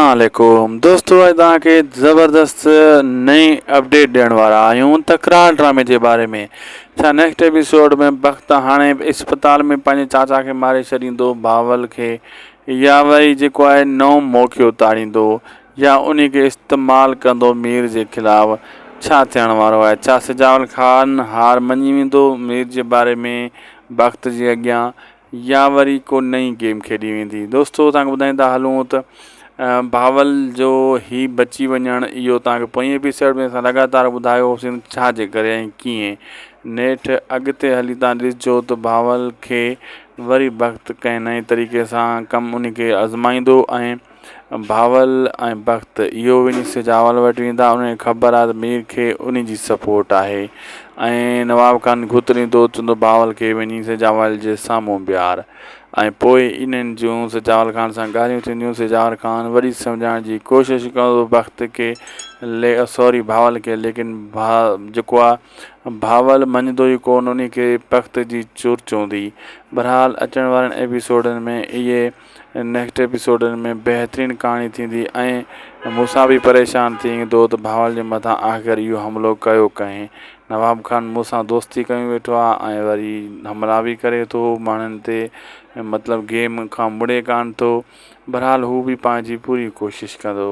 عليڪم دوستو اڄ توهان کي زبردست نئين اپڊيٽ ڏيڻ وارا آهيون تڪرار ڊرامي جي باري ۾ ڇا نيڪسٽ ايپيسوڊ ۾ بخت هاڻي اسپتال ۾ پنهنجي چاچا کي ماري ڇڏيندو بهاول کي يا وري جيڪو آهي نئون موقعو تاڙيندو يا ان کي استعمال ڪندو مير جي خلاف ڇا ٿيڻ وارو آهي ڇا سجاول خان هار مڃي ويندو مير جي باري ۾ بخت جي اڳيان يا وري ڪو نئين گيم کيڏي ويندي. دوستو توهان کي ٻڌائيندا هلون ته بهاول جو هي بچي وڃڻ اهو توهان کي پوئين ايپيسوڊ ۾ اسان لڳاتار ٻڌايو هوسين ڇا جي ڪري ۽ ڪيئن نيٺ اڳتي هلي توهان ڏسجو ته بهاول کي وري بخت ڪنهن نئين طريقي سان ڪم ان کي آزمائيندو ۽ بهاول ۽ بخت اهو وڃي سجاول وٽ ويندا انهن کي خبر آهي ته مير کي انهي جي سپورٽ آهي ۽ نواب خان گهت ڏيندو چوندو بهاول کي وڃي سجاول جي سامهون بيهار ۽ پوء انهن جون سجاول خان سان ڳالهيون ٿينديون سجاول خان وري سمجهائڻ جي ڪوشش ڪندو بخت کي سوري بهاول کي ليڪن ڀا جيڪو آهي بهاول مڃندو ئي ڪونه انهي کي بخت جي چور چوندي بهرحال اچڻ وارن ايپيسوڊن ۾ اهي نيڪسٽ ايپيسوڊن ۾ بهترين ڪهاڻي ٿيندي ۽ موسيٰ به پريشان ٿي ويندو ته بهاول جي مٿان آخر اهو حملو ڪيو ڪنهن نواب خان مون سان دوستي ڪيون ويٺو آهي ۽ وري حملا به ڪري ٿو ماڻهن تي مطلب گيم کان مڙي ڪانه ٿو بهرحال هو به پنهنجي پوري ڪوشش ڪندو.